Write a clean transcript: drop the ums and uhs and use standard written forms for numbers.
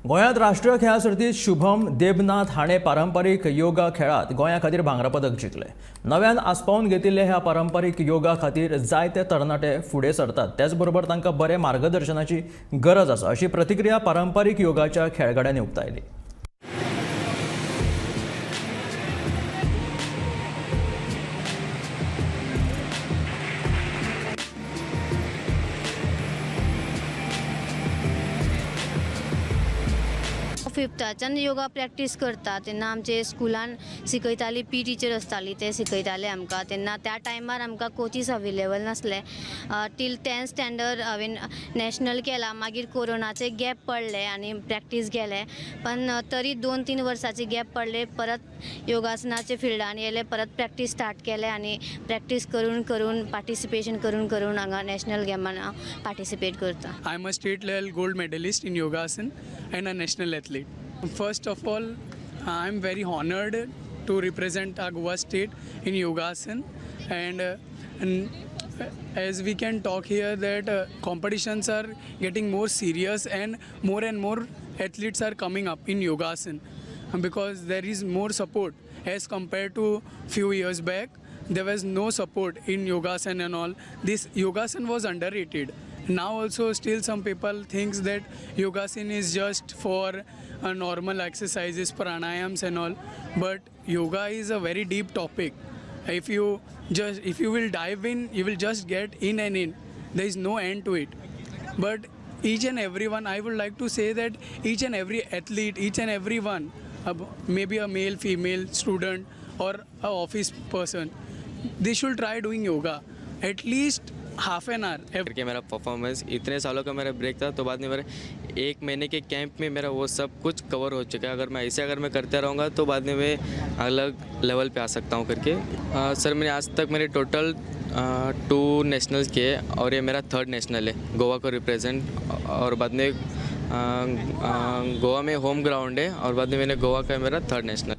गोंयांत राष्ट्रीय खेळां सर्तीत शुभम देबनाथ हाणें पारंपारीक योगा खेळांत गोंया खातीर भांगरा पदक जिखलें. नव्यान आस्पावन घेतिल्ल्या ह्या पारंपारीक योगा खातीर जायते तरणाटे फुडें सरतात, त्याच बरोबर तांकां बरे मार्गदर्शनाची गरज आसा अशी प्रतिक्रिया पारंपारीक योगाच्या खेळगड्यांनी उक्तायली. फिफ्ताच्यान योगा प्रॅक्टीस करता तेन्ना आमचे स्कुलान शिकयताली, पी टिचर आसताली, ते शिकयताले आमकां. तेन्ना त्या टायमार आमकां कोचीस अवेलेबल नासले. टील टेन्थ स्टँडर्ड हांवें नॅशनल केला. मागीर कोरोनाचे गॅप पडले आनी प्रॅक्टीस गेले, पण तरी 2-3 वर्साचे गॅप पडले. परत योगासनाचे फिल्डान येयले, परत प्रॅक्टीस स्टार्ट केले आनी प्रॅक्टीस करून करून, पार्टिसिपेशन करून करून हांगा नॅशनल गेमान हांव पार्टिसिपेट करता. I am a state level gold medalist in Yogasan and a national athlete. First of all, I am very honored to represent our Goa state in Yogasan, and as we can talk here that competitions are getting more serious and more athletes are coming up in Yogasan because there is more support as compared to few years back. There was no support in yogasan and all. This yogasan was underrated. Now also still some people thinks that yogasan is just for normal exercises, pranayams and all, but yoga is a very deep topic. If you will dive in, you will just get in and in. There is no end to it. But each and everyone, I would like to say that each and every athlete, each and everyone, maybe a male, female student or a office person, they should try doing yoga at least half an hour every करके मेरा performance, इतने सालों का मेरा break था, तो बाद में मेरे 1 महीने के कैंप में मेरा वो सब कुछ कवर हो चुका है। अगर मैं ऐसे अगर मैं करते रहूँगा तो बाद में मैं अलग लेवल पे आ सकता हूँ करके। सर, मैंने आज तक मेरे टोटल 2 नेशनल्स किए और ये मेरा 3rd national है गोवा को रिप्रेजेंट। और बाद में गोवा में होम ग्राउंड है और बाद में मैंने गोवा का मेरा 3rd national.